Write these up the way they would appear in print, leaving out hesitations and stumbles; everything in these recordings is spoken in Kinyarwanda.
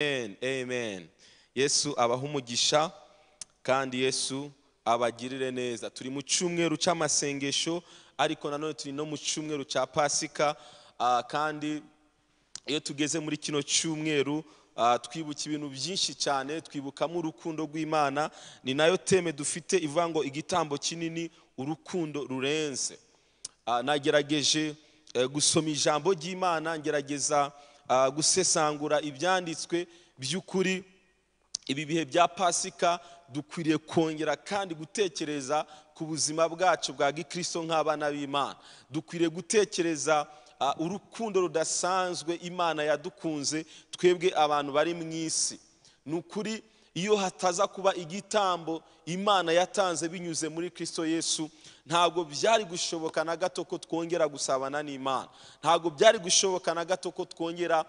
Amen, amen. Yesu abaha umugisha kandi Yesu abagirire neza. Turi mu cyumweru cy'amasengesho, ariko nanone turi no mu cyumweru cya Pasika, kandi iyo tugeze muri kino cyumweru twibuka ibintu byinshi cyane, twibukamo urukundo rw'Imana. Ni nayo thème dufite ivuga ngo igitambo kinini, urukundo rurenze. Nagerageje gusoma ijambo ry'Imana, ngerageza gusesangura ibyanditswe. By'ukuri ibi bihe bya Pasika dukwiriye kongera kandi gutekereza ku buzima bwacu bwa gikristo nk'abana b'Imana. Dukwiriye gutekereza urukundo rudasanzwe Imana yadukunze twebwe abantu bari mu isi. Ni ukuri, iyo hataza kuba igitambo Imana yatanze binyuze muri Kristo Yesu, ntabwo byari gushoboka na gato ko twongera gusabana n'Imana, ntabwo byari gushoboka na gato ko twongera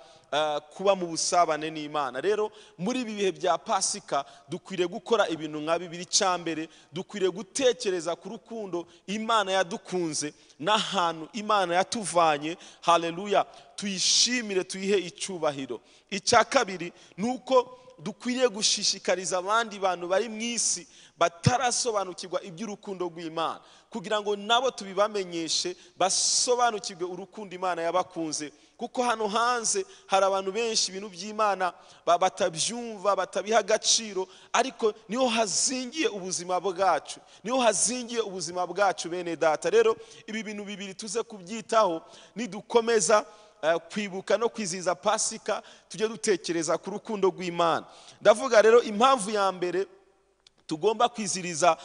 kuba mu busabane n'Imana. Rero muri ibi bihe bya Pasika dukwiriye gukora ibintu nka bibiri. Icya mbere, dukwiriye gutekereza ku rukundo Imana yadukunze n'ahantu Imana yatuvanye. Haleluya! Tuyishimire, tuyihe icyubahiro. Icya kabiri ni uko dukwiriye gushishikariza abandi bantu bari mu isi batarasobanukirwa iby'urukundo rw'Imana, kugira ngo nabo tubibamenyeshe, basobanukirwe urukundo Imana yabakunze, kuko hano hanze hari abantu benshi ibintu by'Imana batabyumva, batabiha agaciro. Ariko niho hazingiye ubuzima bwacu, niho hazingiye ubuzima bwacu, bene Data. Rero ibi bintu bibiri tuze kubyitaho. Nidukomeza kwibuka no kwizihiza Pasika, tujye dutekereza ku rukundo rw'Imana. Ndavuga rero impamvu ya mbere tugomba kwiziriza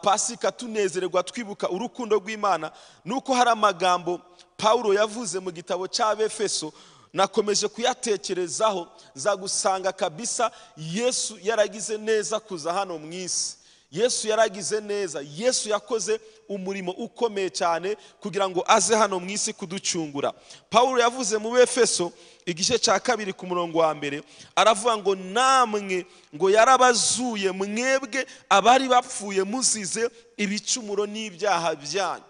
Pasika tunezererwa, twibuka urukundo rw'Imana, ni uko hari amagambo Pawulo yavuze mu gitabo cy'Abefeso. Nakomeje kuyatekerezaho, za gusanga kabisa Yesu yaragize neza kuza hano mu isi. Yesu yaragize neza, Yesu yakoze umurimo ukomeye cyane kugira ngo aze hano mu isi kuducungura. Pawulo yavuze mu Befeso igice cya 2 ku murongo wa 1, aravuga ngo namwe ngo yarabazuye, mwebwe abari bapfuye muzize ibicumuro n'ibyaha byanyu.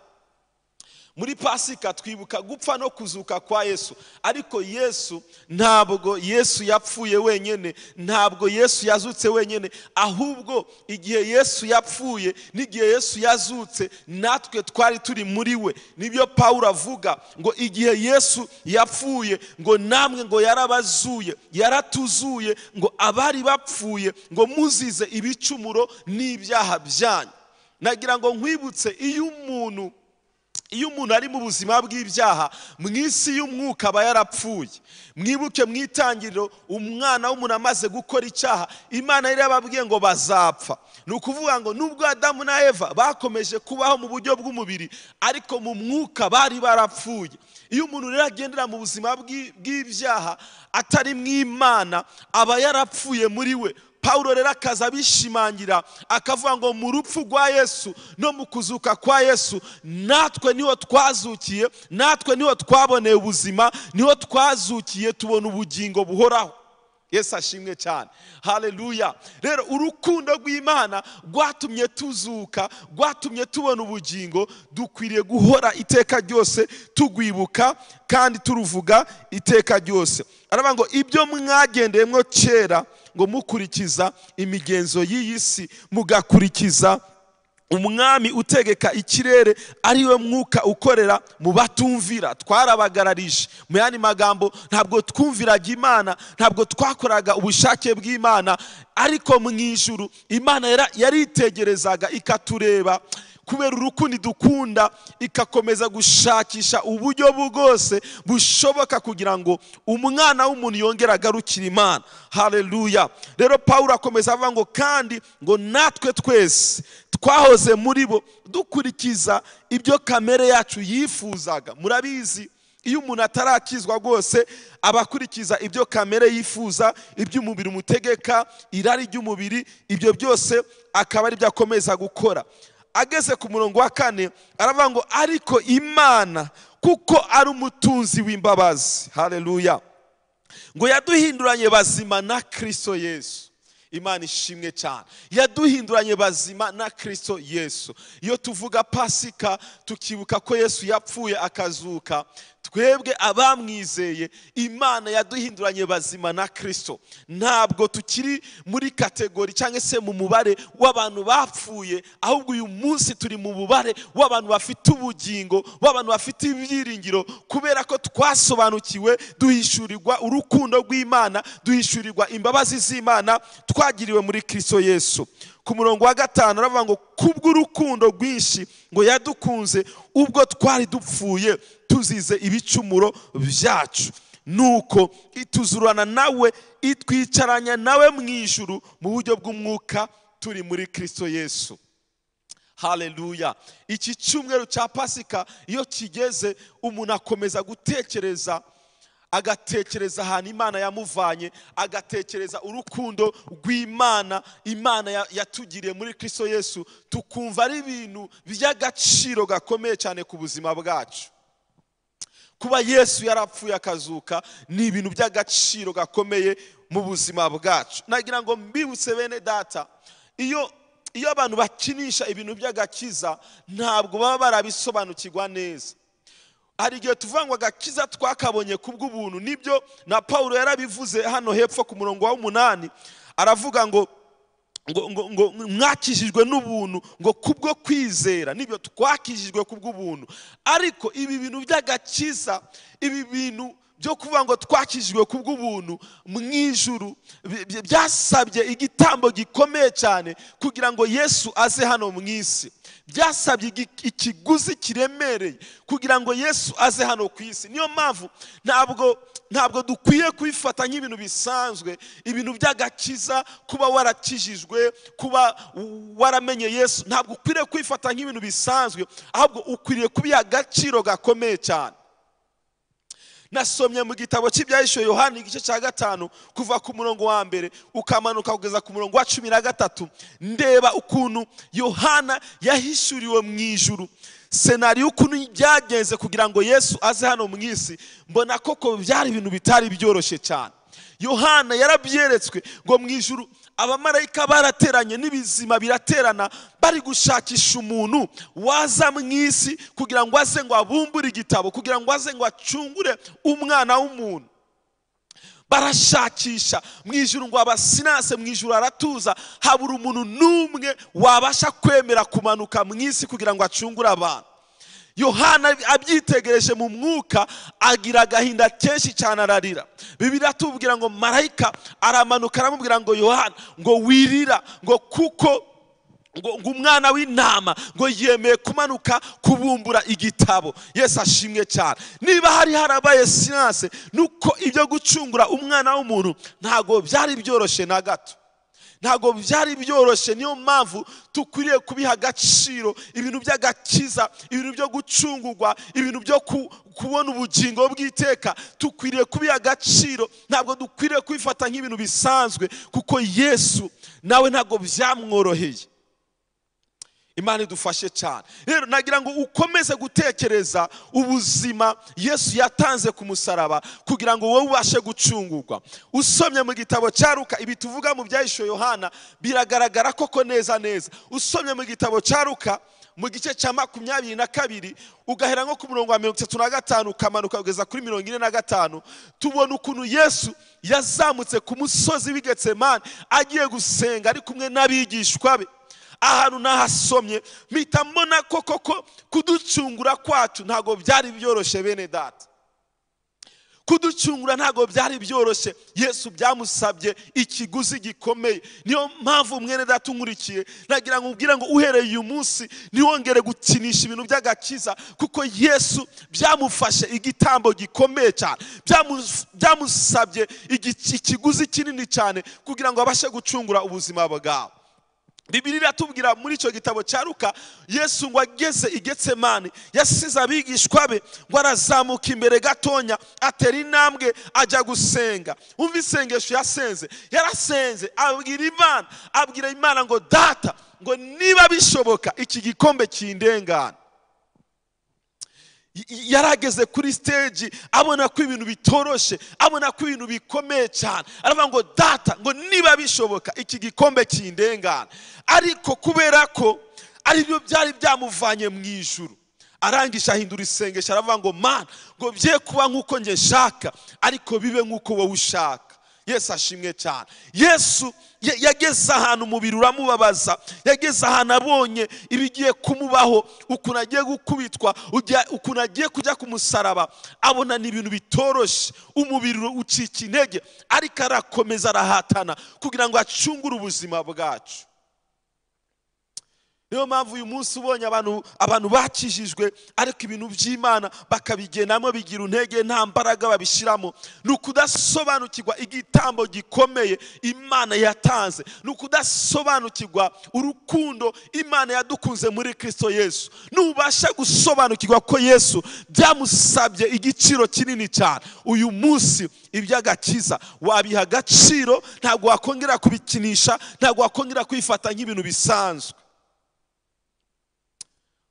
Muri Pasika twibuka gupfa no kuzuka kwa Yesu, ariko Yesu, ntabwo Yesu yapfuye wenyine, ntabwo Yesu yazutse wenyine, ahubwo igihe Yesu yapfuye n'igihe Yesu yazutse, natwe twari turi muri we. Nibyo Pawulo avuga ngo igihe Yesu yapfuye, ngo namwe ngo yarabazuye, yaratuzuye, ngo abari bapfuye ngo muzize ibicumuro n'ibyaha byanyu. Nagira ngo nkwibutse, iyo umuntu ari mu buzima bw'ibyaha, mu isi y'umwuka aba yarapfuye. Mwibuke mu itangiriro, umwana w'umuntu amaze gukora icyaha, Imana yari yababwiye ngo bazapfa. Ni ukuvuga ngo nubwo Adamu na Eva bakomeje kubaho mu buryo bw'umubiri, ariko mu mwuka bari barapfuye. Iyo umuntu rero agendera mu buzima bw'ibyaha, atari mu Imana, aba yarapfuye muri we. Pawulo rero akaza abishimangira, akavuga ngo mu rupfu rwa Yesu no mu kuzuka kwa Yesu, natwe niho twazukiye, natwe niho twaboneye ubuzima, niho twazukiye tubona ubugingo buhoraho. Yesu ashimwe cyane, haleluya! Rero urukundo rw'Imana rwatumye tuzuka, rwatumye tubona ubugingo. Dukwiriye guhora iteka ryose tugwibuka kandi turuvuga iteka ryose. Aravuga ngo ibyo mwagendeyemo kera, ngo mukurikiza imigenzo y'iyi si, mugakurikiza umwami utegeka ikirere, ariwe mwuka ukorera mu batumvira. Twarabagararije. Mu yandi magambo, ntabwo twumviraga Imana, ntabwo twakoraga ubushake bw'Imana, ariko mu ijuru Imana yaritegerezaga, ikatureba kubera urukundo dukunda, ikakomeza gushakisha uburyo bwose bushoboka kugira ngo umwana w'umuntu yongere agarukire Imana. Haleluya! Rero Pawulo akomeza avuga ngo kandi ngo natwe twese twahoze muri bo, dukurikiza ibyo kamere yacu yifuzaga. Murabizi, iyo umuntu atarakizwa rwose, aba akurikiza ibyo kamere yifuza, iby'umubiri umutegeka, irari ry'umubiri, ibyo byose akaba ari byo akomeza gukora. Ageze ku murongo wa 4, aravuga ngo ariko Imana, kuko ari umutunzi w'imbabazi, haleluya, ngo yaduhinduranye bazima na Kristo Yesu. Imana ishimwe cyane! Yaduhinduranye bazima na Kristo Yesu. Iyo tuvuga Pasika, tukibuka ko Yesu yapfuye akazuka. Twebwe abamwizeye, Imana yaduhinduranye bazima na Kristo. Ntabwo tukiri muri catégorie cyangwa se mu mubare w'abantu bapfuye, ahubwo uyu munsi turi mu mubare w'abantu bafite ubugingo, w'abantu bafite ibyiringiro, kubera ko twasobanukiwe, duhishurirwa urukundo rw'Imana, duhishurirwa imbabazi z'Imana twagiriwe muri Kristo Yesu. Ku murongo wa 5 aravuga ngo kubw'urukundo rwinshi ngo yadukunze ubwo twari dupfuye tuzize ibicumuro byacu, nuko ituzurana nawe, itwicaranya nawe mu ijuru mu buryo bw'umwuka turi muri Kristo Yesu. Haleluya. Iki cyumweru cya Pasika iyo kigeze, umuntu akomeza gutekereza, agatekereza ahantu Imana yamuvanye, agatekereza urukundo rw'Imana, Imana yatugiriye muri Kristo Yesu, tukumva ari ibintu by'agaciro gakomeye cyane ku buzima bwacu. Kuba Yesu yarapfuye akazuka ni ibintu by'agaciro gakomeye mu buzima bwacu. Nagira ngo mbibutse bene data, iyo abantu bakinisha ibintu by'agakiza ntabwo baba barabisobanukirwa neza. Hari igihe tuvuga ngo agakiza twakabonye kubw'ubuntu, nibyo na Paulo yarabivuze hano hepfo ku murongo wa 8, aravuga ngo ngo mwakijijwe n'ubuntu ngo kubwo kwizera. Nibyo, twakijijwe kubw'ubuntu, ariko ibi bintu by'agakiza, ibi bintu byo kuvuga ngo twakijijwe kubw'ubuntu mu ijuru, byasabye igitambo gikomeye cyane kugira ngo Yesu aze hano mu isi. Byasabye ikiguzi kiremereye kugira ngo Yesu aze hano ku isi. Niyo mpamvu ntabwo dukwiye kubifata nk'ibintu bisanzwe, ibintu by'agakiza, kuba warakijijwe, kuba waramenye Yesu, ntabwo ukwiriye kwifata nk'ibintu bisanzwe, ahubwo ukwiriye kubiha agaciro gakomeye cyane. Nasomye mu gitabo cy'Ibyahishuwe Yohana igice cya 5 kuva ku murongo wa 1 ukamanuka kugeza ku murongo wa 13, ndeba ukuntu Yohana yahishuriwe mu ijuru, scénario ukuntu byagenze kugira ngo Yesu aze hano mu isi. Mbona koko byari ibintu bitari byoroshye cyane. Yohana yarabyeretswe ngo mu ijuru abamarayika barateranye n'ibizima biraterana, bari gushakisha umuntu waza mu isi kugira ngo aze ngo abumbure igitabo, kugira ngo aze ngo acungure umwana w'umuntu. Barashakisha mu ijuru ngo abasinase, mu ijuru aratuza, habura umuntu n'umwe wabasha kwemera kumanuka mu isi kugira ngo acungure abantu. Yohana abyitegereje mu mwuka agira agahinda kenshi cyane, ararira. Bibiliya atubwira ngo marayika aramanuka aramubwira ngo Yohana ngo wirira, ngo kuko ngo umwana w'intama ngo yemeye kumanuka kubumbura igitabo. Yesu ashimwe cyane. Niba hari harabaye silence, nuko ibyo gucungura umwana w'umuntu ntago byari byoroshye na gato, ntago byari byoroshye. Niyo mpamvu tukwiriye kubiha agaciro ibintu by'agakiza, ibintu byo gucungurwa, ibintu byo kubona ubugingo bw'iteka, tukwiriye kubiha agaciro. Ntabwo dukwiriye kubifata nk'ibintu bisanzwe, kuko Yesu nawe ntago byamworoheye. Imana idufashe cyane. Rero nagira ngo ukomeze gutekereza ubuzima Yesu yatanze ku musaraba kugira ngo wowe ubashe gucungurwa. Usomye mu gitabo cya Luka, ibi tuvuga mu Byahishuwe Yohana biragaragara koko neza neza. Usomye mu gitabo cya Luka mu gice cya 22 ugahera nko ku murongo wa 35 ukamanuka kugeza kuri 45, tubona ukuntu Yesu yazamutse ku musozi w'i Getsemani agiye gusenga ari kumwe n'abigishwa be. Ahantu nahasomye mpita mbona ko koko kuducungura kwacu ntago byari byoroshye bene data. Kuducungura ntago byari byoroshye. Yesu byamusabye ikiguzi gikomeye. Niyo mpamvu mwene data unkurikiye, nagira ngo ubwire ngo uhereye uyu munsi ntiwongere gukinisha ibintu by'agakiza, kuko Yesu byamufashe igitambo gikomeye cyane, byamusabye ikiguzi kinini cyane kugira ngo abashe gucungura ubuzima bwawe. Bibiliya iratubwira muri icyo gitabo cya Luka, Yesu ngo ageze i Getsemani yasize abigishwa be, ngo arazamuka imbere gatonya atera intambwe ajya gusenga. Umva isengesho yasenze, yarasenze abwira Imana ngo data, ngo niba bishoboka iki gikombe kindengana. Yarageze kuri stage abona ko ibintu bitoroshe, abona ko ibintu bikomeye cyane, aravuga ngo data, ngo niba bishoboka iki gikombe kindengana. Ariko kubera ko aribyo byari byamuvanye mu ijuru, Arangije ahindura isengesho, aravuga ngo Mana, ngo bye kuba nk'uko njye nshaka, ariko bibe nk'uko wowe ushaka. Yesu ashimwe cyane. Yesu yageze ahantu umubiri uramubabaza, yageze ahantu abonye ibigiye kumubaho, ukuntu agiye gukubitwa, ukuntu agiye kujya ku musaraba, abona ni ibintu bitoroshe, umubiri ucika intege, ariko arakomeza arahatana kugira ngo acungure ubuzima bwacu. Niyo mpamvu uyu munsi ubonye abantu bakijijwe ariko ibintu by'Imana bakabigenamo bigira intege, nta mbaraga babishyiramo, ni ukudasobanukirwa igitambo gikomeye Imana yatanze, ni ukudasobanukirwa urukundo Imana yadukunze muri Kristo Yesu. Nubasha gusobanukirwa ko Yesu byamusabye igiciro kinini cyane, uyu munsi iby'agakiza wabiha agaciro, ntabwo wakongera kubikinisha, ntabwo wakongera kwifata nk'ibintu bisanzwe.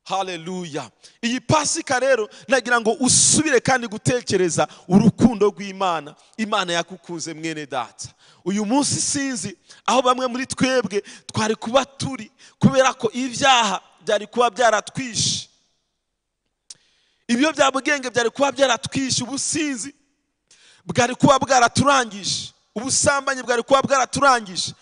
Haleluya. Iyi Pasika rero nagira ngo usubire kandi gutekereza urukundo rw'Imana. Imana yakukunze mwene data. Uyu munsi sinzi aho bamwe muri twebwe twari kuba turi, kubera ko ibyaha byari kuba byaratwishe, ibiyobyabwenge byari kuba byaratwishe, ubusinzi bwari kuba bwaraturangije, ubusambanyi bwari kuba bwaraturangije,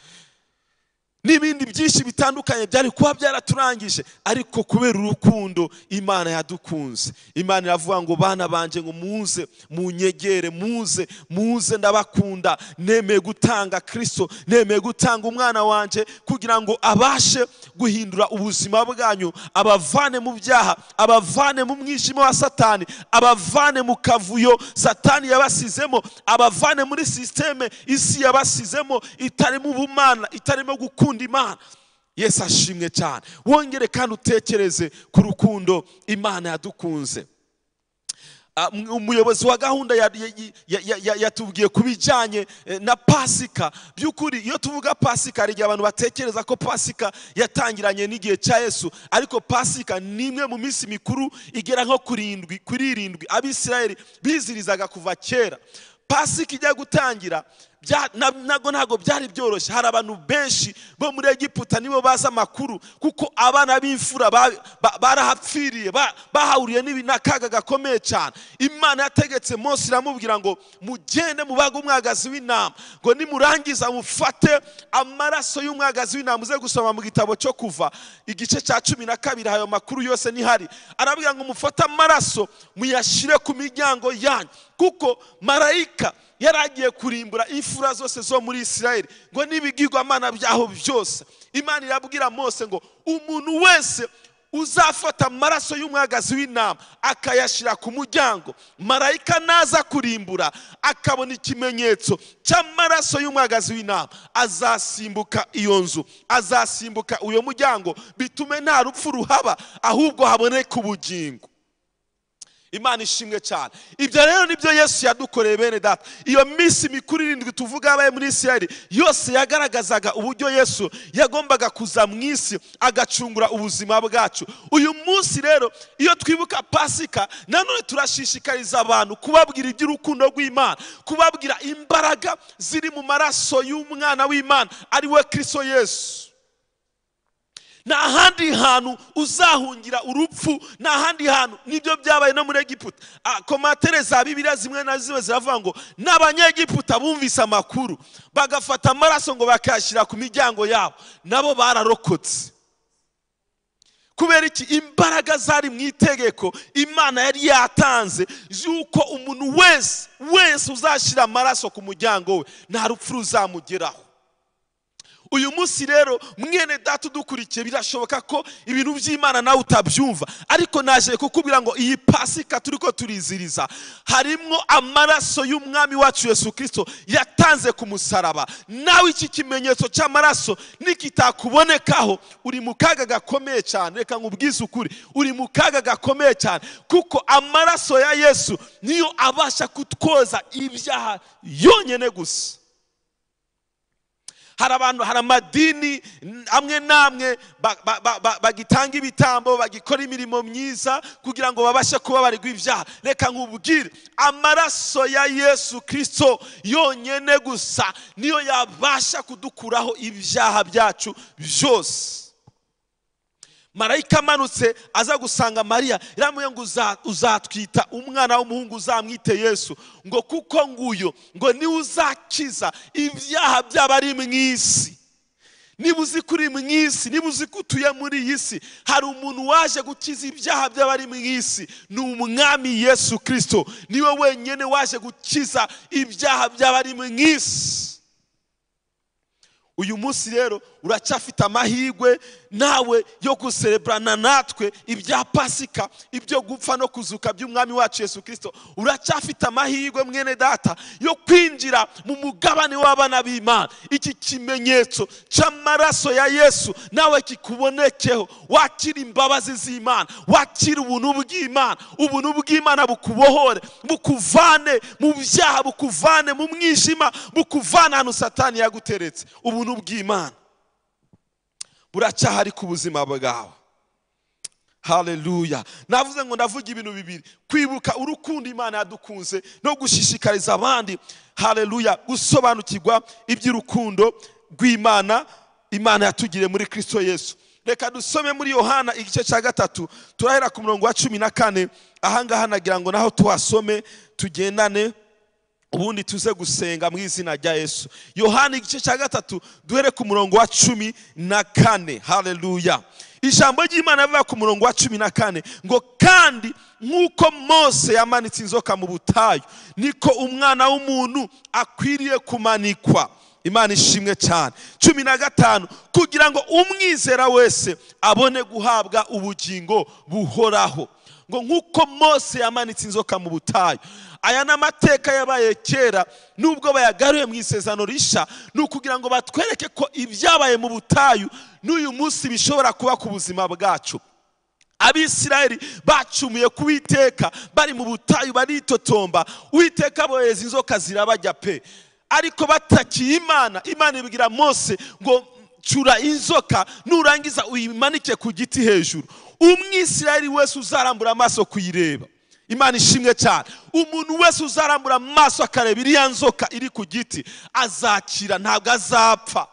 n'ibindi byinshi bitandukanye byari kuba byaraturangije. Ariko kubera urukundo Imana yadukunze, Imana iravuga ngo bana banje, ngo muze munyegere, muze muze, ndabakunda, nemeye gutanga Kristo, nemeye gutanga umwana wanje kugira ngo abashe guhindura ubuzima bwanyu, abavane mu byaha, abavane mu mwijima wa Satani, abavane mu kavuyo Satani yabasizemo, abavane muri systeme isi yabasizemo itarimo ubumana, itarimo gukunda Imana. Yesu ashimwe cyane. Wongere kandi utekereze ku rukundo Imana yadukunze. Umuyobozi wa gahunda yatubwiye kubijyanye na Pasika. By'ukuri iyo tuvuga Pasika hari igihe abantu batekereza ko Pasika yatangiranye n'igihe cya Yesu, ariko Pasika ni imwe mu minsi mikuru igera nko kuri irindwi Abisirayeli bizirizaga kuva kera. Pasika ijya gutangira ntabwo byari byoroshye. Hari abantu benshi bo muri Egiputa nibo bazi amakuru, kuko abana b'imfura barahapfiriye, bahahuriye n'akaga gakomeye cyane. Imana yategetse Mose iramubwira ngo mugende mubage umwagazi w'intama, ngo nimurangiza mufate amaraso y'umwagazi w'intama. Uze gusoma mu gitabo cyo Kuva igice cya 12, ayo makuru yose nihari. Arabwira ngo mufate amaraso muyashyire ku miryango yanyu, kuko marayika yaragiye kurimbura imfura zose zo muri Isirayeli ngo n'ibigirwamana byaho byose. Imana irabwira Mose ngo umuntu wese uzafata amaraso y'umwagazi w'intama akayashyira ku muryango, marayika naza kurimbura akabona ikimenyetso cy'amaraso y'umwagazi w'intama, azasimbuka iyo nzu, azasimbuka uyo muryango, bitume nta rupfu ruhaba, ahubwo haboneka ubugingo. Imana ishimwe cyane. Ibyo rero nibyo Yesu yadukoreye bene data. Iyo minsi mikuru irindwi tuvuga abaye muri Isirayeli yose yagaragazaga uburyo Yesu yagombaga kuza mu isi agacungura ubuzima bwacu. Uyu munsi rero iyo twibuka Pasika, nanone turashishikariza abantu kubabwira iby'urukundo rw'Imana, kubabwira imbaraga ziri mu maraso y'umwana w'Imana ari we Kristo Yesu. Nta handi hantu uzahungira urupfu, nta handi hantu. Nibyo byabaye no muri Egiputa. Komatere za Bibiliya zimwe na zimwe ziravuga ngo n'Abanyegiputa bumvise amakuru bagafata amaraso ngo bakayashyira ku miryango yabo, nabo bararokotse. Kubera iki? Imbaraga zari mu itegeko Imana yari yatanze yuko umuntu wese uzashyira amaraso ku muryango we nta rupfu ruzamugeraho. Uyu munsi rero mwene data udukurikiye, birashoboka ko ibintu by'Imana nawe utabyumva, ariko naje kukubwira ngo iyi Pasika turiko turiziriza harimo amaraso y'umwami wacu Yesu Kristo yatanze ku musaraba. Nawe iki kimenyetso cy'amaraso nikitakubonekaho uri mu kaga gakomeye cyane. Reka nkubwize ukuri, uri mu kaga gakomeye cyane, kuko amaraso ya Yesu niyo abasha kutwoza ibyaha yonyine gusa. Hari abantu, hari amadini amwe namwe bagitanga ibitambo, bagikora imirimo myiza kugira ngo babashe kubabarirwa ibyaha. Reka nkubwire, amaraso ya Yesu Kristo yonyine gusa niyo yabasha kudukuraho ibyaha byacu byose. Marayika amanutse aza gusanga Mariya, yaramubwiye ngo uzatwita umwana w'umuhungu uzamwite Yesu, ngo kuko nguyo ngo niwe uzakiza ibyaha by'abari mu isi. Niba uzi ko uri mu isi, niba uzi ko utuye muri iyi si, hari umuntu waje gukiza ibyaha by'abari mu isi, ni umwami Yesu Kristo. Niwe wenyine waje gukiza ibyaha by'abari mu isi. Uyu munsi rero uracyafite amahirwe nawe yo guserebrana natwe ibya Pasika, ibyo gupfa no kuzuka by'umwami wacu Yesu Kristo. Uracyafite amahirwe mwene data yo kwinjira mu mugabane w'abana b'Imana. Iki kimenyetso cy'amaraso ya Yesu nawe kikubonekeho, wakira imbabazi z'Imana, wakira ubuntu bw'Imana. Ubuntu bw'Imana bukubohore, bukuvane mu byaha, bukuvane mu mwijima, bukuvane ahantu Satani yaguteretse. Ubuntu bw'Imana buracyahari ku buzima bwawe. Haleluya. Navuze ngo ndavuga ibintu bibiri: kwibuka urukundo Imana yadukunze no gushishikariza abandi, haleluya, gusobanukirwa iby'urukundo rw'Imana Imana yatugiriye muri Kristo Yesu. Reka dusome muri Yohana igice cya 3, turahera ku murongo wa 14. Ahangaha nagira ngo naho tuhasome tugendane, ubundi tuze gusenga mu izina rya Yesu. Yohana igice cya 3 duhere ku murongo wa 14. Haleluya. Ijambo ry'Imana rivuga ku murongo wa 14 ngo kandi nk'uko Mose yamanitse inzoka mu butayu, niko umwana w'umuntu akwiriye kumanikwa. Imana ishimwe cyane. 15 kugira ngo umwizera wese abone guhabwa ubugingo buhoraho. Ngo nk'uko Mose yamanitse inzoka mu butayu. Aya n'amateka yabaye kera, nubwo bayagaruye mu isezerano risha, ni ukugira ngo batwereke ko ibyabaye mu butayu n'uyu munsi bishobora kuba ku buzima bwacu. Abisirayeli bacumuye ku Uwiteka, bari mu butayu baritotomba, Uwiteka abohereza inzoka zirabajya pe. Ariko batakiye Imana, Imana ibwira Mose ngo cura inzoka nurangiza uyimanike ku giti hejuru, umwisirayeli wese uzarambura amaso kuyireba. Imana ishimwe cyane. Umuntu wese uzarambura amaso akareba iriya nzoka iri ku giti azakira, ntabwo azapfa.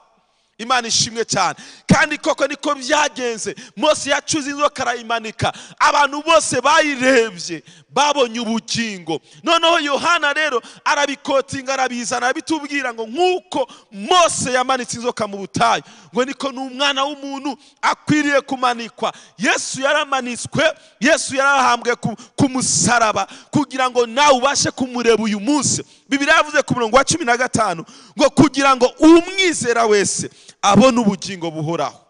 Imana ishimwe cyane. Kandi koko niko byagenze. Mose yacuze inzoka arayimanika, abantu bose bayirebye babonye ubugingo. Noneho Yohana rero arabikotinga, arabizana, arabitubwira ngo nk'uko Mose yamanitse inzoka mu butayu, ngo niko n'umwana w'umuntu akwiriye kumanikwa. Yesu yaramanitswe, Yesu yarahambwe ku musaraba kugira ngo nawe ubashe kumureba uyu munsi. Bibiliya yavuze ku murongo wa 15 ngo kugira ngo umwizera wese abone ubugingo buhoraho.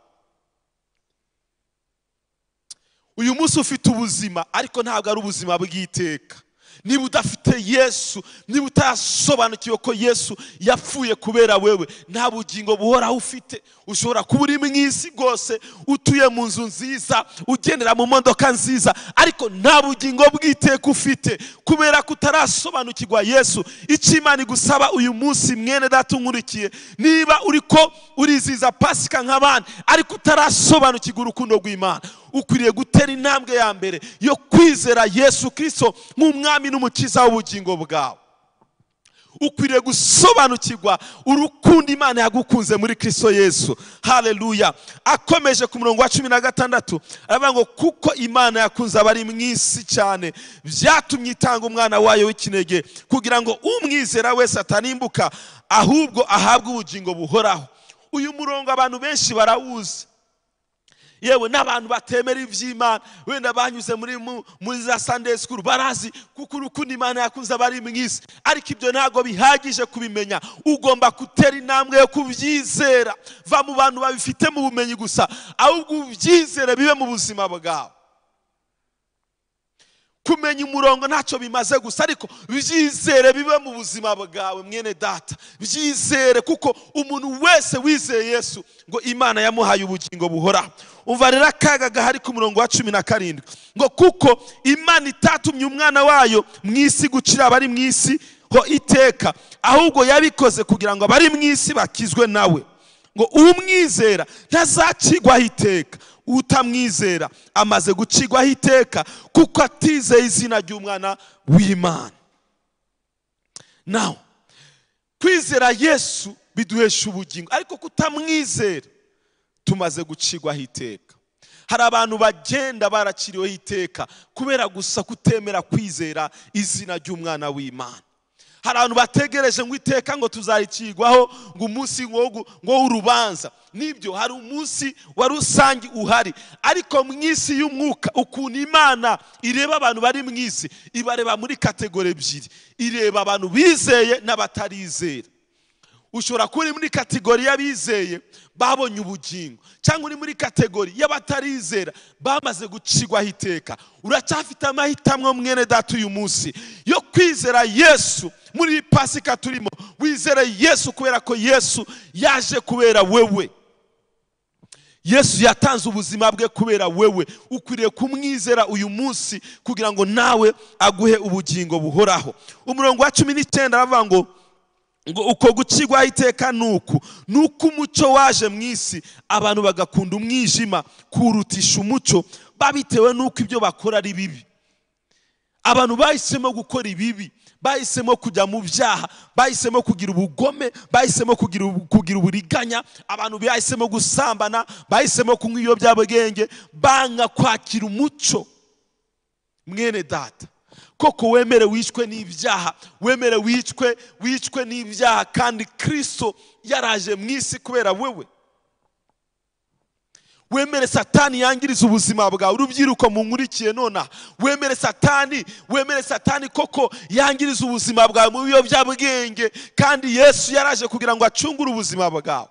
Uyu munsi ufite ubuzima, ariko ntabwo ari ubuzima bw'iteka. Niba udafite Yesu, niba utasobanukiwe ko Yesu yapfuye kubera wewe, nta bugingo buhoraho ufite. Ushobora kuba uri mu isi rwose, utuye mu nzu nziza, ugendera mu modoka nziza, ariko nta bugingo bw'iteka ufite kubera ko utarasobanukirwa Yesu. Icyo Imana igusaba uyu munsi mwene data unkurikiye, niba uriko uriziza Pasika nk'abandi ariko utarasobanukirwa urukundo rw'Imana, ukwiriye gutera intambwe ya mbere yo kwizera Yesu Kristo nk'umwami n'umukiza w'ubugingo bwawe. Ukwiriye gusobanukirwa urukundo Imana yagukunze muri Kristo Yesu. Haleluya. Akomeje ku murongo wa 16 aravuga ngo kuko Imana yakunze abari mu isi cyane, byatumye itanga umwana wayo w'ikinege kugira ngo umwizera wese atanimbuka, ahubwo ahabwe ubugingo buhoraho. Uyu murongo abantu benshi barawuzi, yewe n'abantu batemera iby'Imana, wenda banyuze muri za Sunday school barazi kuko urukundo Imana yakunze abari mu isi, ariko ibyo ntago bihagije kubimenya. Ugomba gutera intambwe yo kubyizera. Va mu bantu babifite mu bumenyi gusa, ahubwo ubyizere bibe mu buzima bwawe. Kumenya umurongo ntacyo bimaze gusa, ariko byizere bibe mu buzima bwawe mwene data. Byizere, kuko umuntu wese wizeye Yesu ngo Imana yamuhaye ubugingo buhoraho. Umva rero akaga gahari ku murongo wa 17 ngo kuko Imana itatumye umwana wayo mu isi gucira abari mu isi ho iteka, ahubwo yabikoze kugira ngo abari mu isi bakizwe nawe. Ngo umwizera ntazacigwaho iteka, utamwizera amaze gucigwaho iteka kuko atizeye izina ry'umwana w'Imana. Now, kwizera Yesu biduhesha ubugingo, ariko kutamwizera tumaze gucigwaho iteka. Hari abantu bagenda baraciriweho iteka kubera gusa kutemera kwizera izina ry'umwana w'Imana. Hari abantu bategereje ngo iteka ngo tuzaricirwaho ngo umunsi ngo w'urubanza. Nibyo, hari umunsi wa rusange uhari, ariko mu isi y'umwuka ukuntu Imana ireba abantu bari mu isi, ibareba muri kategori ebyiri: ireba abantu bizeye n'abatarizera. Ushobora kuba uri muri kategori y'abizeye babonye ubugingo, cyangwa uri muri kategori y'abatarizera bamaze gucirwaho iteka. Uracyafite amahitamo mwene data uyu munsi yo kwizera Yesu. Muri Pasika turimo, wizere Yesu kubera ko Yesu yaje kubera wewe. Yesu yatanze ubuzima bwe kubera wewe. Ukwiriye kumwizera uyu munsi kugira ngo nawe aguhe ubugingo buhoraho. Umurongo wa 19 aravuga ngo uko gucirwaho iteka nuku nuko umucyo waje mu isi, abantu bagakunda umwijima kurutisha umucyo, babitewe nuko ibyo bakora ari bibi. Abantu bahisemo gukora ibibi, bahisemo kujya mu byaha, bahisemo kugira ubugome, bahisemo kugira uburiganya, abantu bahisemo gusambana, bahisemo kunywa ibiyobyabwenge, banga kwakira umucyo. Mwene data, koko wemere wicwe n'ibyaha, wemere wicwe n'ibyaha, kandi Kristo yaraje mu isi kubera wewe. Wemere Satani yangiriza ubuzima bwawe. Urubyiruko munkurikiye nona, wemere Satani koko yangiriza ubuzima bwawe mu biyobyabwenge, kandi Yesu yaraje kugira ngo acungure ubuzima bwawe.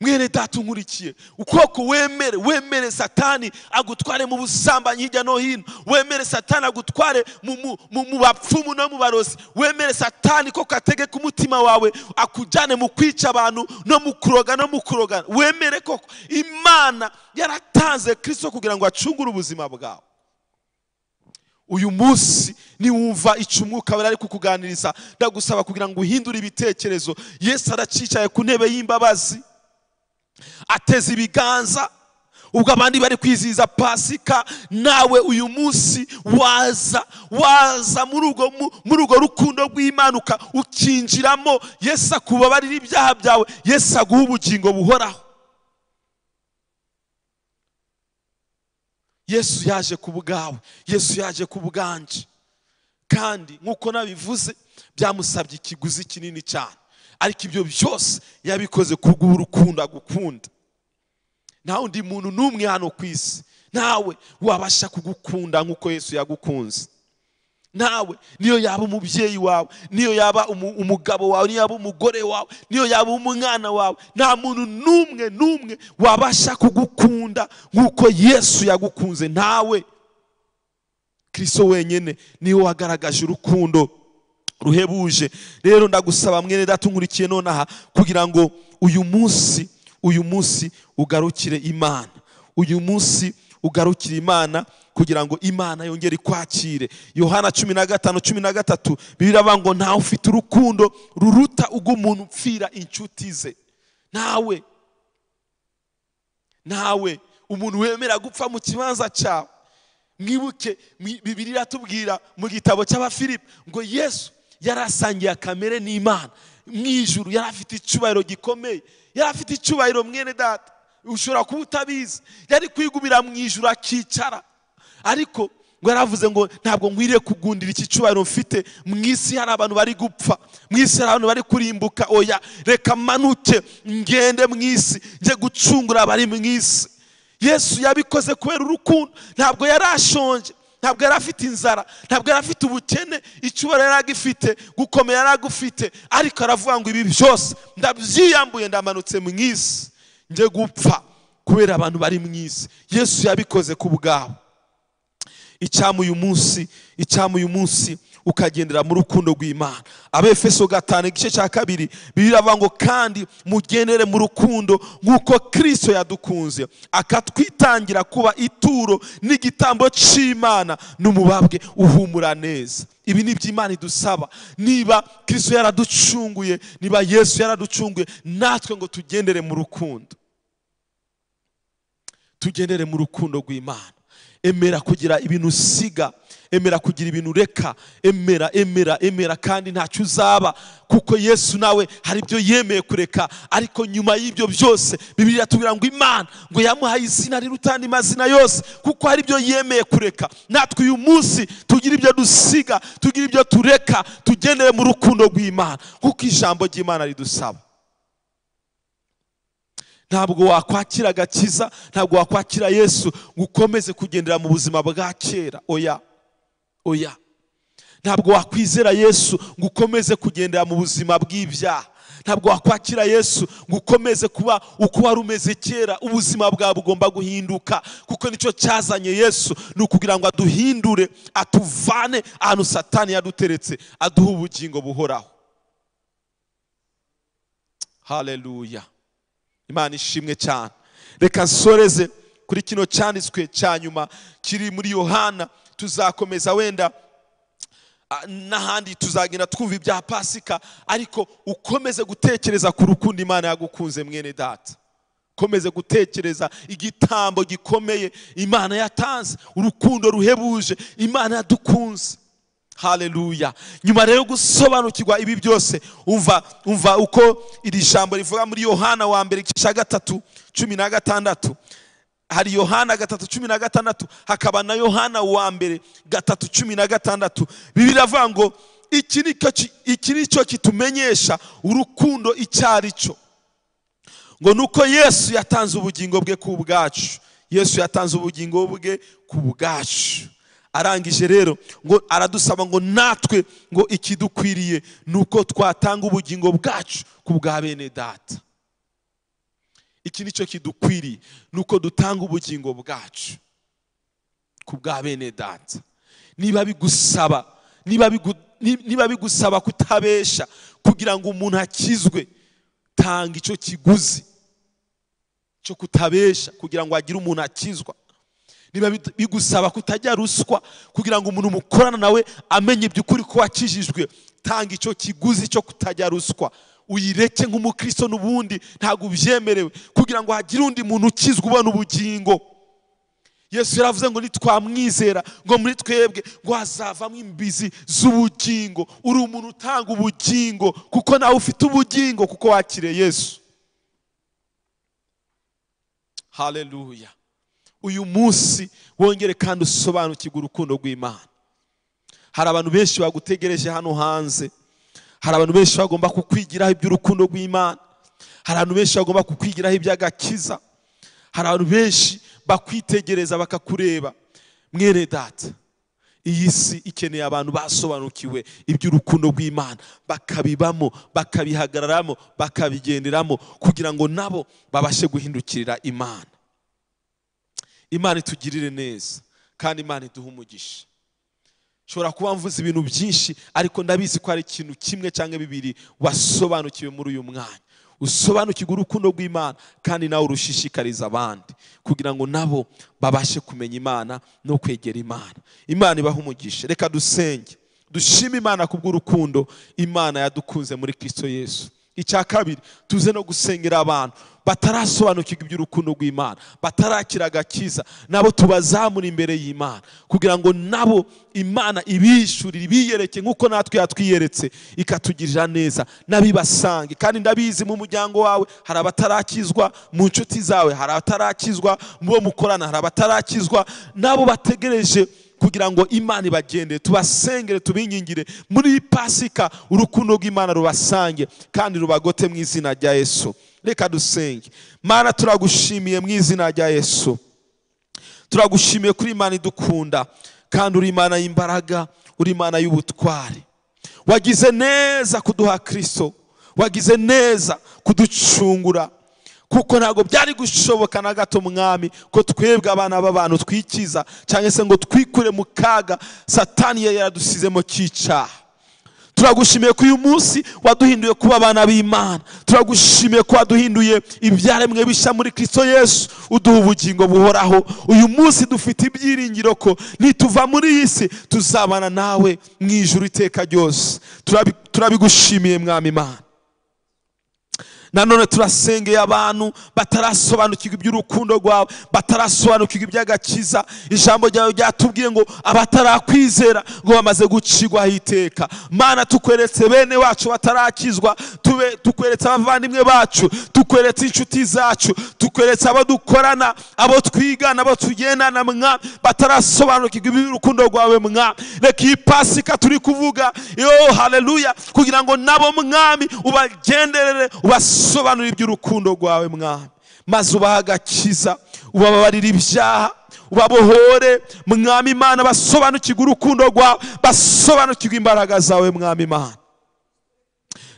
Mwene data unkurikiye, ukoko wemere Satani agutware mu busambanyi hirya no hino, wemere Satani agutware mu bapfumu no mu barozi, wemere Satani koko ategeka umutima wawe akujyane mu kwica abantu no mu kuroga no mu kurogana. Wemere koko Imana yaratanze Kristo kugira ngo acungure ubuzima bwawe. Uyu munsi niwumva icyo umwuka wera ari kukuganiriza, ndagusaba kugira ngo uhindure ibitekerezo. Yesu aracicaye ku ntebe y'imbabazi, ateze ibiganza ubwo abandi bari kwizihiza Pasika. Nawe uyu munsi waza muri urwo rukundo rw'Imana ukinjiramo. Yesu akubabarira ibyaha byawe, Yesu aguha ubugingo buhoraho. Yesu yaje ku bwawe, Yesu yaje ku bwanje, kandi nk'uko nabivuze byamusabye ikiguzi kinini cyane, ariko ibyo byose yabikoze kubw'urukundo agukunda. Nta undi muntu n'umwe hano ku isi nawe wabasha kugukunda nk'uko Yesu yagukunze. Nawe niyo yaba umubyeyi wawe, niyo yaba umugabo wawe, niyo yaba umugore wawe, niyo yaba umwana wawe, nta muntu n'umwe wabasha kugukunda nk'uko Yesu yagukunze. Nawe Kristo wenyine niwe wagaragaje urukundo ruhebuje. Rero ndagusaba mwene data unkurikiye nonaha kugira ngo uyu munsi ugarukire Imana, uyu munsi ugarukire Imana kugira ngo Imana yongere ikwakire. Yohana 15:13 Bibiliya ngo ntawe ufite urukundo ruruta ug'umuntu upfira inshuti ze. Nawe umuntu wemera gupfa mu kibanza cyawe. Mwibuke Bibiliya iratubwira mu gitabo cy'Abafilipi ngo Yesu yarasangiye kamere n'Imana mu ijuru, yari afite icyubahiro gikomeye, yari afite icyubahiro. Mwene data, ushobora kuba utabizi, yari kwigumira mu ijuru akicara, ariko ngo yaravuze ngo ntabwo nkwiriye kugundira iki cyubahiro mfite mu isi, hari abantu bari gupfa, mu isi hari abantu bari kurimbuka. Oya, reka manuke ngende mu isi nje gucungura abari mu isi. Yesu yabikoze kubera urukundo. Ntabwo yari ashonje, ntabwo yari afite inzara, ntabwo yari afite ubukene, icyubahiro yari agifite, gukomera yari agufite, ariko aravuga ngo ibi byose ndabyiyambuye, ndamanutse mu isi nje gupfa kubera abantu bari mu isi. Yesu yabikoze ku bwawe. Icyama uyu munsi ukagendera mu rukundo rw'Imana. Abefeso 5:2 Bibiliya ivuga ngo kandi mugendere mu rukundo nk'uko Kristo yadukunze akatwitangira kuba ituro n'igitambo cy'Imana n'umubabwe uhumura neza. Ibi ni iby'Imana idusaba. Niba Kristo yaraducunguye, niba Yesu yaraducunguye, natwe ngo tugendere mu rukundo, tugendere mu rukundo rw'Imana. Emera kugira ibintu usiga, Emera kugira ibintu ureka. Emera, emera, emera, kandi ntacyo uzaba, kuko Yesu nawe hari ibyo yemeye kureka. Ariko nyuma y'ibyo byose Bibiliya itubwira ngo Imana ngo yamuhaye izina riruta andi mazina yose, kuko hari ibyo yemeye kureka. Natwe uyu munsi tugira ibyo dusiga, tugira ibyo tureka, tugendere mu rukundo rw'Imana, kuko ijambo ry'Imana ridusaba. Ntabwo wakwakira agakiza, ntabwo wakwakira Yesu ngo ukomeze kugendera mu buzima bwa kera. Oya, oya. Ntabwo wakwizera Yesu ngo ukomeze kugendera mu buzima bw'ibyaha. Ntabwo wakwakira Yesu ngo ukomeze kuba uko wari umeze kera. Ubuzima bwawe bugomba guhinduka, kuko nicyo cyazanye Yesu, ni ukugira ngo aduhindure, atuvane ahantu Satani yaduteretse, aduhe ubugingo buhoraho. Haleluya. Imana ishimwe cyane. Reka nsoreze kuri kino cyanditswe cya nyuma kiri muri Yohana. Tuzakomeza wenda n'ahandi, tuzagenda twumva ibya Pasika, ariko ukomeze gutekereza ku rukundo Imana yagukunze mwene data. Ukomeze gutekereza igitambo gikomeye Imana yatanze, urukundo ruhebuje Imana yadukunze. Haleluya. Nyuma rero gusobanukirwa ibi byose, umva uko iri jambo rivuga muri Yohana wa mbere igice 3:16. Hari Yohana 3:16, hakaba na Yohana wa mbere 3:16. Bibiliya iravuga ngo iki nicyo kitumenyesha urukundo icyo ari cyo, ngo nuko Yesu yatanze ubugingo bwe ku bwacu. Yesu yatanze ubugingo bwe ku bwacu. Arangije rero ngo aradusaba ngo natwe ngo ikidukwiriye nuko twatanga ubugingo bwacu ku bwa bene data. Iki nicyo kidukwiriye, nuko dutanga ubugingo bwacu ku bwa bene data. Niba bigusaba, niba bigusaba kutabesha kugira ngo umuntu akizwe, tanga icyo kiguzi cyo kutabesha kugira ngo agire umuntu akizwa. Niba bigusaba kutajya ruswa kugira ngo umuntu mukorana nawe amenye iby'ukuri ko wakijijwe, tanga icyo kiguzi cyo kutajya ruswa, uyireke nk'umukristo n'ubundi ntabwo ubyemerewe, kugira ngo hagire undi muntu ukizwa ubona ubugingo. Yesu yaravuze ngo nitwamwizera ngo muri twebwe ngo hazavamo imbizi z'ubugingo. Uri umuntu utanga ubugingo kuko nawe ufite ubugingo kuko wakiriye Yesu. Haleluya. Uyu munsi wongere kandi usobanukirwe urukundo rw'Imana. Hari abantu benshi bagutegereje hano hanze. Hari abantu benshi bagomba kukwigiraho iby'urukundo rw'Imana. Hari abantu benshi bagomba kukwigiraho iby'agakiza. Hari abantu benshi bakwitegereza bakakureba. Mwene data, iyi si ikeneye abantu basobanukiwe iby'urukundo rw'Imana, bakabibamo, bakabihagararamo, bakabigenderamo, kugira ngo nabo babashe guhindukirira Imana. Imana itugirire neza kandi Imana iduhe umugisha. Nshobora kuba mvuze ibintu byinshi, ariko ndabizi ko ari ikintu kimwe cyangwa bibiri wasobanukiwe muri uyu mwanya. Usobanukirwe urukundo rw'Imana kandi nawe urushishikariza abandi kugira ngo nabo babashe kumenya Imana no kwegera Imana. Imana ibahe umugisha. Reka dusenge, dushime Imana kubw'urukundo Imana yadukunze muri Kristo Yesu. Icya kabiri, tuze no gusengera abantu batarasobanukirwa iby'urukundo rw'Imana, batarakira agakiza, nabo tubazamura imbere y'Imana kugira ngo nabo Imana ibishurire, ibiyereke nk'uko natwe yatwiyeretse, ikatugirira neza, nabibasange. Kandi ndabizi mu muryango wawe hari abatarakizwa, mu nshuti zawe hari abatarakizwa, mu bo mukorana hari abatarakizwa, nabo bategereje kugira ngo Imana ibagende. Tubasengere, tubingingire muri Pasika, urukundo rw'Imana rubasange kandi rubagote mu izina rya Yesu. Reka dusenge. Mana, turagushimiye mu izina rya Yesu. Turagushimiye kuri Imana idukunda, kandi uri Imana y'imbaraga, uri Imana y'ubutware. Wagize neza kuduha Kristo, wagize neza kuducungura, kuko ntabwo byari gushoboka na gato Mwami ko twebwe abana b'abantu twikiza cyangwa se ngo twikure mu kaga Satani yaradusizemo cyicaha. Turagushimiye ko uyu munsi waduhinduye kuba abana b'Imana. Turagushimiye ko waduhinduye ibyaremwe bishya muri Kristo Yesu, uduha ubugingo buhoraho. Uyu munsi dufite ibyiringiro ko nituva muri iyi si tuzabana nawe mu ijuru iteka ryose. Turabigushimiye Mwami Imana. Nanone turasengeye abantu batarasobanukirwa iby'urukundo rwawe, batarasobanukirwa iby'agakiza. Ijambo ryawe ryatubwiye ngo abatarakwizera ngo bamaze gucigwaho iteka. Mana, tukweretse bene wacu batarakizwa, tukweretse abavandimwe bacu, tukweretse inshuti zacu, tukweretse abo dukorana, abo twigana, abo tugendana, mwa batarasobanukirwa iby'urukundo rwawe. Mwa reka iyi Pasika turi kuvuga, yo haleluya, kugira ngo nabo Mwami ubagenderere, ubasobanurire iby'urukundo rwawe Mwami, maze ubahe agakiza, ubababarire ibyaha, ubabohore Mwami Imana, basobanukirwe urukundo rwawe, basobanukirwe imbaraga zawe Mwami Imana.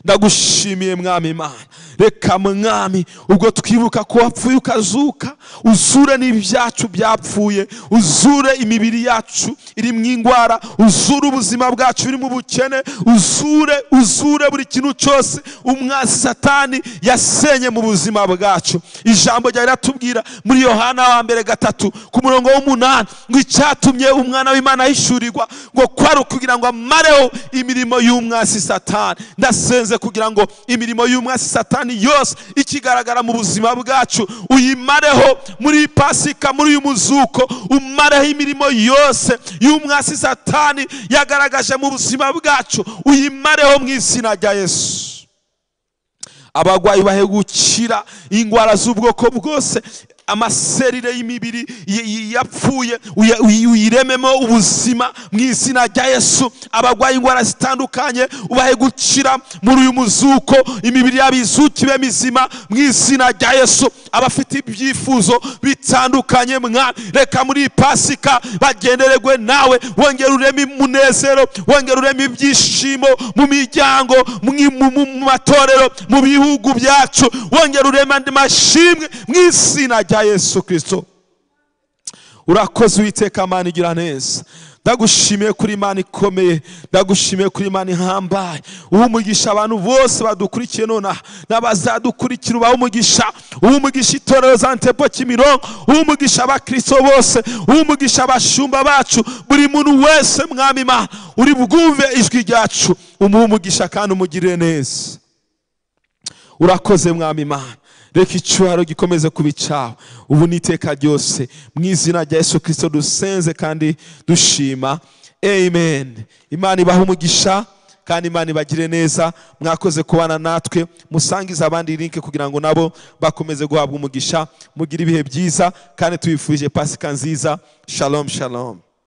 Ndagushimiye Mwami Imana. Reka Mwami, ubwo twibuka ko wapfuye ukazuka, uzure n'ibyacu byapfuye, uzure imibiri yacu iri mu ingwara, uzure ubuzima bwacu buri mu bukene, uzure buri kintu cyose umwanzi Satani yasenye mu buzima bwacu. Ijambo ryawe riratubwira muri Yohana wa mbere 3 ku murongo w'8 ngo icyatumye umwana w'Imana ahishurirwa ngo kwari ukugira ngo amareho imirimo y'umwanzi Satani. Ndasenze kugira ngo imirimo y'umwanzi Satani yose ikigaragara mu buzima bwacu uyimareho muri Pasika, muri uyu muzuko, umareho imirimo yose y'umwanzi Satani yagaragaje mu buzima bwacu, uyimareho mu izina rya Yesu. Abagwayi bahe gukira ingwara z'ubwoko bwose, amaserire y'imibiri yapfuye uyirememo ubuzima mu izina rya Yesu. Abagwayi ingwara zitandukanye ubahe gukira muri uyu muzuko, imibiri yabo izukibe mizima mu izina rya Yesu. Abafite ibyifuzo bitandukanye mwa reka muri Pasika bagendererwe nawe, wongera ureme umunezero, wongera ureme ibyishimo mu miryango, mu matorero, mu bihugu byacu, wongera ureme andi mashimwe mu izina rya Yesu Kristo. Urakoze Uwiteka Mana igira neza. Ndagushimiye kuri Imana ikomeye, ndagushimiye kuri Imana ihambaye. Uha umugisha abantu bose badukurikiye nonaha n'abazadukurikira, ubahe umugisha, uha umugisha itorero Zion Temple Kimironko, uha umugisha abakristo bose, uha umugisha abashumba bacu, buri muntu wese Mwami Imana uri bwumve ijwi ryacu, umuhe umugisha kandi umugirire neza. Urakoze Mwami Imana. Reka icyubahiro gikomeze kuba icyawe ubu n'iteka ryose, mu izina rya Yesu Kristo dusenze kandi dushima, amen. Imana ibahe umugisha kandi Imana ibagire neza. Mwakoze kubana natwe, musangize abandi link kugira ngo nabo bakomeze guhabwa umugisha. Mugire ibihe byiza kandi tubifurije Pasika nziza. Shalom, shalom.